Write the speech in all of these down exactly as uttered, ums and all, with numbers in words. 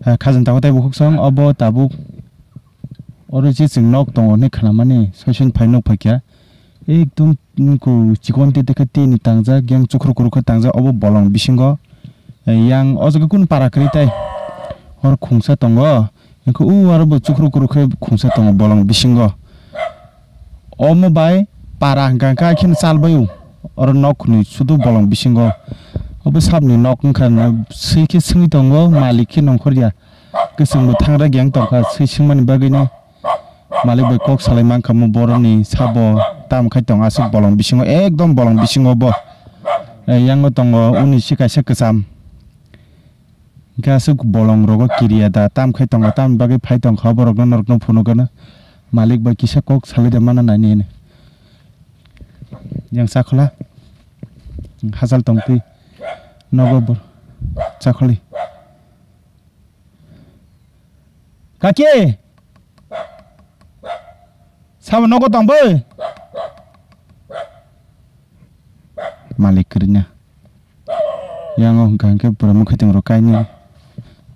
Ah, khajang tabuk tei bukhuk song, obo tabuk oro je chwng nok tongo hinwi khnamani, soisoni phai nuk phaikha. Ekdom nukho chikon tete khe tini tangjak, yang chukhru kuru khe tangjak, obo bolong bisingo. Eh, yang o jaga kunu para kwrwi tai. Hor khungsa tongo, hwnkhe o aro bo chukhru kuru khe khungsa tongo bolong bisingo. Omo bai para hwnkha hwnkhe akheno chal bai o. Oro nok hwnwi sudu bolong bisingo. Obo sabni nok wngkha na, swi khe swi tongo, malik khe nongkhor ya. Kwchwng bo thangra geng tongkha, swi swngmani bagwino malik bai kok salai mankha mo boroni sabo tam khai tong aswk bolong bisingo, ekdom bolong bisingo bo. Eh, yango tongo uni si kaisa kwcham. Hwnkhe aswk bolong rogo kiriya da tam khai tongo, tamni bagwi phai tongkha borokno norokno phunukgano. Malik bai kisa kok salai da mana naini hwnwi. Yang chakhola. Hachal tongtwi. Nogo bo. Chakholi. Kaki! Sabo nogo tong bai? Malik kwrwina. Yango hwnkha hwnkhe pura mwkhwtwng rok kainwi.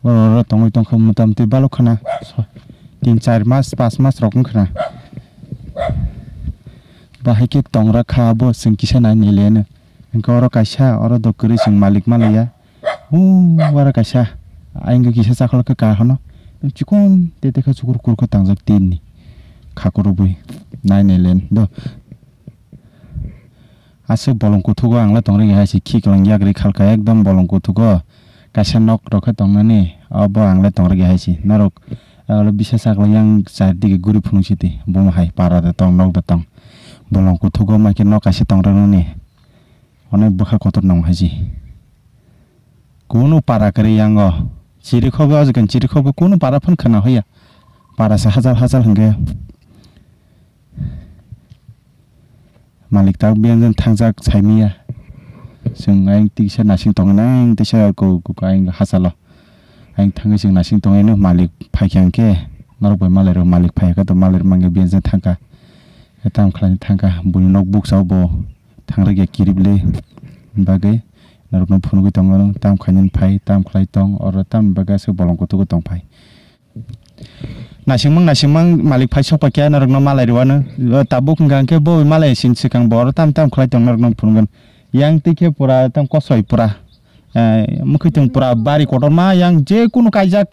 Oro oro tongwi tongkha motamtwi balok khna. So, tin char mas, pas mas rok wngkhna. Bahai khe tongra kha abo chwng kisa nai nileno. Hwnkhe oro kaisa, oro do kwrwi chwng malik malaiya. Hum, wara kaisa. Ayang kisa chakholok khe kahano. Chikon tete khe chukur kur khe tangjak tin ni. Khakurubui. Nai nelen do. Aswk bolong kuthugo ang le tongri hai si khiklang yagri khalka ekdom bolong kuthugo. Kaisa nok rok khe tongnani. Abo ang le tongri hai si. Norok, ah, bisa chaklang yang char dige guri phunuk siti. Bomo hai para da tong nok da tong. Bolong kuthugo ma khe nok kaisa tongri nani. Onek bwkha kotor nong hai si. Kunu para kwrwi yango. Chirikhok o, ajikani chirikhok o kunu para phano khwna hoya. Para se hachal hachal hwnkhe. Malik tabuk biyang jani thangjak saimiya. Chwng ayang tisa nasing tongo, ayang tisa ko, ko, ko ayang hachalo. Ayang thangwi chwng nasing tongo, eno malik phaikha hwnkhe. Norok bai malai rok malik phaikha to malai rok mangkhe biyang jani thangkha. Tam khlaina thangkha. Buini nok bukchao bo. Thangrwkya kiribli bagwi norokno phunugwi tongo, tam khainani phai, tam khlai tong, oro tamni bagwi aswk bolong kutugo tongphai. Naisingmang, naisingmang malik phai sokpakya norokno malai rwano, tabuk hwnkha hwnkhe bo malai sini swkang bo oro tam tam khlai tong norokno phunukgwn. Yang twi khe pura tam kosoi pura, eh, mwkhwtwng pura bari kotorma yang je kunu kaijak.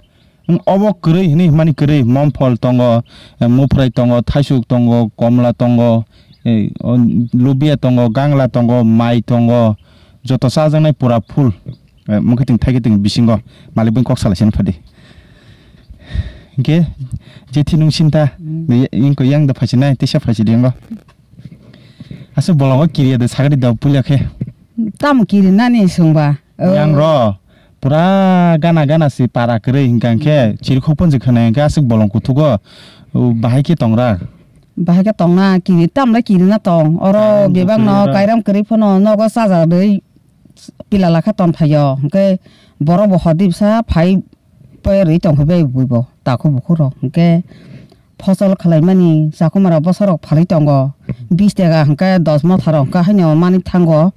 Obo kwrwi hinwi hwnmani kwrwi, momphol tongo, eh, muphrai tongo, thaisuk tongo, komla tongo, eh, o, lubia tongo, gangla tongo, mai tongo, joto chajaknai pura full. Eh, mwkhwtwng thaikhe tong bisingo malik bai kok salai sani phadi. Hinkhe jethi nung sinta, mm, yang da phaisinai, tisa phaisidi yango. Aswk bolongo kiriya de sagadi da puila khe. Tamo kirinani swngba? Oh. Yang ro, pura gana gana si para kwrwi hwnkha hwnkhe, hmm, chirikhok ponjik khwnai hwnkhe aswk bolong kuthugo, oh, bahai khe tongra. Bahai khe tongna, kiri tamle kirina tong. Oro kairam bebak no kwrwi ra. Kairam kwrwi phano nogo chajarwi pila lakha ton phaio. Hwnkhe borok bo hodi bwsa phai poi rwi tong phai bai bui bo takhuk bukhuk rok. Hwnkhe phosol khwlaimani chakhumaro bwsarok phalwi tongo. Bis taka hwnkhe dos motha rok hwnkhe haino manwi thango.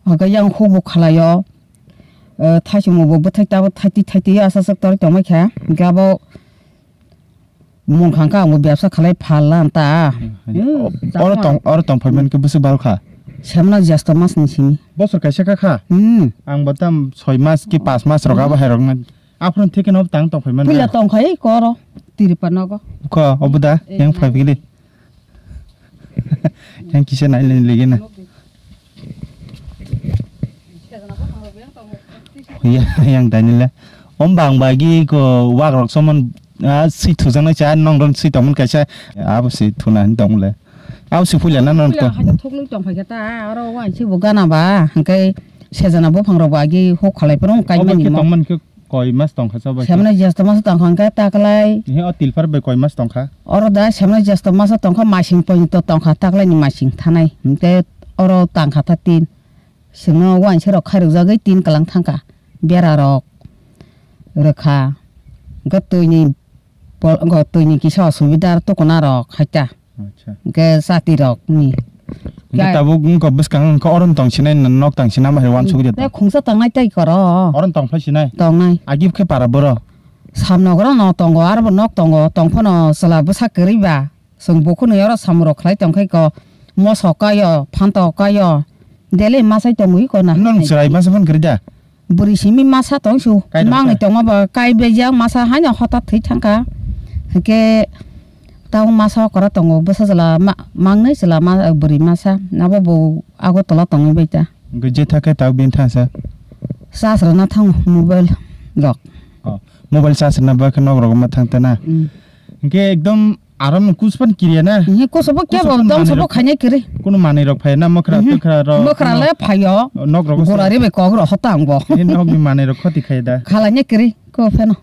Hwnkhe yang hukbo khwlaio. Eh, thaisingmo bo bwthai tabuk thaitwi thaitwi aswk aswk torwi tongmani kha. Hwnkhe abo mungkha hwnkhe ang bo bebsa khwlai phalna ta. Hmm, hmm, oro tong, oro tong phaimani khe bwswk bal kha. Semna jesto mas ni simi. Bosor kaisa kha kha? Hmm. Ang bo tam soi mas ki pas mas rok abo hai rok na. Aphuru theke no tang tong phai man. Puila tong khai koro tiripa nogo. Ko obo da, eh, yang phai bigili. Yang kisa nai len legi na. Ya, yang dani le. Om bang bagi ko wak rok somon, ah, si thujang na cha nong ron si tomon kaisa. Abo si thuna hin tong le. Abo si puila na non ko. Puila hai thok loi tong phai khe ta, oro wa si bo gana ba, hingkai sejana bophang rok ba agi hok khalai prong kai mani mo. Koi mas tongkha chabai? Semna jesto masa tongkha hwnkhe taklai. He o tilpar bai koi mas tongkha? Oro da semna jesto masa tongkha, masing poito tongkha, taklai ni masing thanai. Hwnkhe oro tangkha ta tin. Sengno wainse rok khairok jagwi tin kwlang thangkha. Bera rok rwkha. Hwnkhe twi ni pol-, hwnkhe twi ni kisa osubida tukuna rok hai ta. Acha. Hwnkhe chati rok ni. Hwnkhe tabuk wngkha bwskang wngkha oro tong sinai nok tang sinai ma hai wansugwi de. Tei khungsa tongnai tei koro. Oro tong phai sinai. Tongnai. Agi khe para boro. Samnogoro no tongo, aro bo nok tongo, tong phano chwla bwsa kwrwi ba. Chwng bukhuk ni oro samung rok khlai tong khe ko moso kaio, phanto kaio. Daily masai tongwi ko na. Nang chwrai masa phone kwrwi da? Bwrwi simi masa tong su. Kaino mangni ka? Tongma ba kai bejak masa haino hotat thwi thangkha. Hwnkhe tamo masa okra tongo, bwsa chwla ma-, mangnwi chwla ma-, bwrwi masa. Abo bo Agartala tongwi bai ta. Hwnkhe je thakhe tabuk bini thangsa? Charge rwna thango mobile rok. Oh, mobile charge rwna ba khe nok rok ma thang ta na? Mm. Hwnkhe ekdom Aram no kus pan kiriya na? Ihe, kus bo kebo, kus bo dom manwi sabo rok khainai kiri. Kuno manwi rok phai na, mwkhra, mhm, twkhra rok, mwkhra le phaio. Nok rok gora se. Ribai kok rok hota ang bo. Ini nok ni manwi rok khoti khai da. Khalai ne kiri, ko pheno.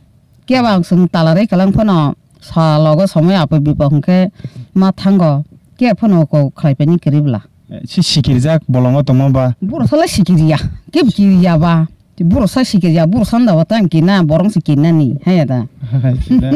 Kebo ang sung tala rei kalang pheno, sa logo somoi apo bipo hwnkhe ma thango. Ke pheno ko khlai pai ni kiri bla. Eh, si sikirjak bolongo tongma ba? Buro sala sikiriya. Kebo kiriya ba? Buro sa sikirya, buro sanda wata ang kina, borong si kina ni, haya da. Hai, sida.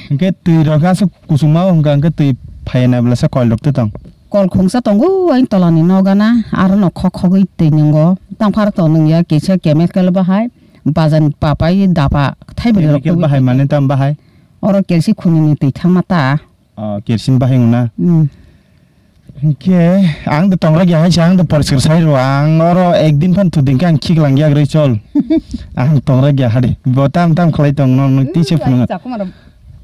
Hwnkhe twi rok aswk kusuma wngkha, hwnkhe twi phaiya na bwlasa kol rok twi tong. Kol khungsa tongo, ain tola ni noga na, aro no khok khogwi twi nungo. Tang phar to nungya, kisa chemical bahai, bajan papai dapa, thai bwrwi rok. Chemical twi bahai twi mane tong. Tam bahai? Oro kelsi khuni ni twi thangma ta. Oh, kerosene bahai wngna? Mm. Hwnkhe ang do tongra gya hai se, ang do poriskar sai rw, ang oro ekdin phan thudin khe ang khiklang yak rwi chol. Ang tongra gya hade. Bo tam tam khlai tong no, no, mm, tisa phunuk.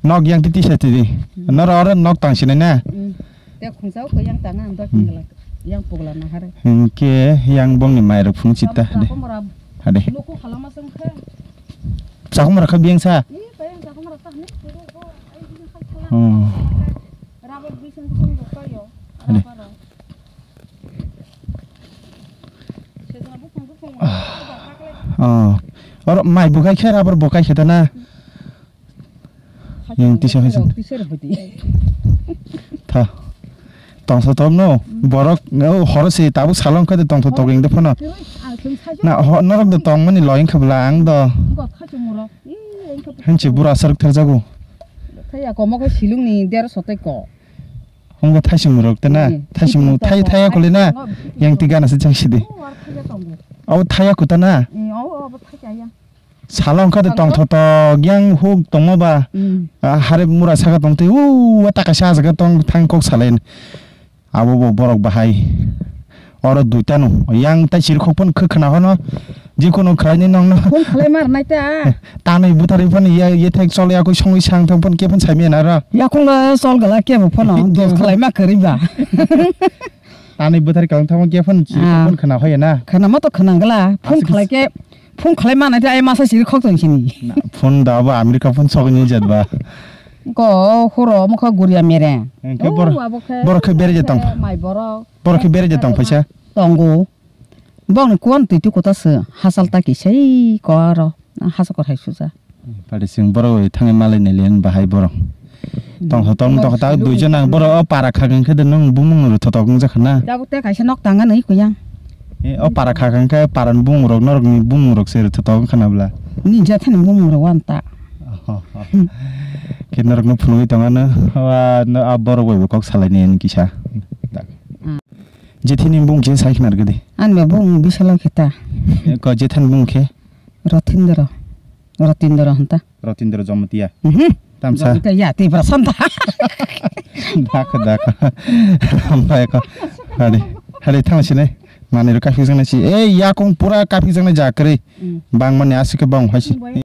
Nok yang ti tisa tidi. Mm. Noro oro nok tang sinai na? Mm. Te khungsa ko yang tang ang do. Hmm. Khingla. Yang pugla na hare. Hwnkhe yang bongni mai rok phunuk sita hade. Hade. Loko halama song khe. Chakhumara kha biyang sa? Ih, bayang chakhumara ta hne, kuru ko, ai, bini khai khala. Hmm. Rubber bising sing bo kayo. Ani. Rubber. Sejana bupung bupung. Ah. Oh. Oro mai bukai khe rubber bukai khe ta na? Yang tisa hai sing. Tisa rubber di. Tha. Tongtho tongno, borok, o, horo se tabuk salong khe de tongtho tong wng de phano. Na, ho-, norok de tongmani lo wng khe bwla ang do. Hanchi bura aswk tharjago. Thaya komo khe silung ni derso tei ko. Hwngo thaising rok te na, hmm, thaising thai, thaya kuli na, yang tigana se chang sidi. O, ar thaya tongo. Abo thaya kuta na. Hmm, o, o, abo thaya ya. Salo wngkha de tongtho tok yang huk tongma ba. Mm. Ah, harip mura saka tong twi, u, wa ta kaisa ah jaga tong thang kok salai. Abo bo borok bahai. Oro duita no. Yang tai sir khok pon khwkhwna hono. Jikunu khwlaini nongno. Phone khlai mar nai ta. Tanwi butharwi phano ya, ya thek chol ya koi songwi sang thang phano khe phano saimaya na ro. Yakung la chol gala kebo phano. Dos khlai ma kwrwi ba. Tanwi bwthar kalang thangma khe phone chiri, ah, phone khwna hoya na? Khwna ma to khwna gala. Phone aswk khlai khe, phone khlai ma nai te ai masa chiri khok tong sini. Na, phone da abo America phone sogwi ni jat ba. Ko horo mo kha guria mere. Hwnkhe bor-, oh, abo khe, borok khe bere je tong. Mai borok. Borok khe bere je tong phaisa. Tongo. Bongni kuan twi tu kota se hasal ta kisai ko aro. Hasal kor hai suja. Pati sing borok bai thangwi malai nai le bahai borok. Hmm. Tongtho tong tongtho ta duijon ang borok o para kha khe de nung bumung rw thotok wng jakha na. Tabuk te kaisa nok tanga nai kuyang. E, o para kha khe para ni bumung rok norok ni bumung rok se rw thotok wng khana bla. Ni jathani bumung rok wan ta. Oho, ho. Hmm. Khe norok no phunugwi tong ano. Wa no a borok bai bo kok salai ni ani kisa. Tak. Ah. Jethini bung je sai khnar gede. Ani ba bung bisalo kheta. Ko jethan bung khe? Rotindra. Rotindra hanta. Rotindra Jamatia. Mhm. Tamsa. Jamatia ya, Tipra santa. Dakha, dakha. Hambai ko. Hadi. Hadi thang sini. Mani ro kaphik jang nai si. Eh, yakung pura kaphik jang nai jakri. Mm. Bang mani asik bang hai si.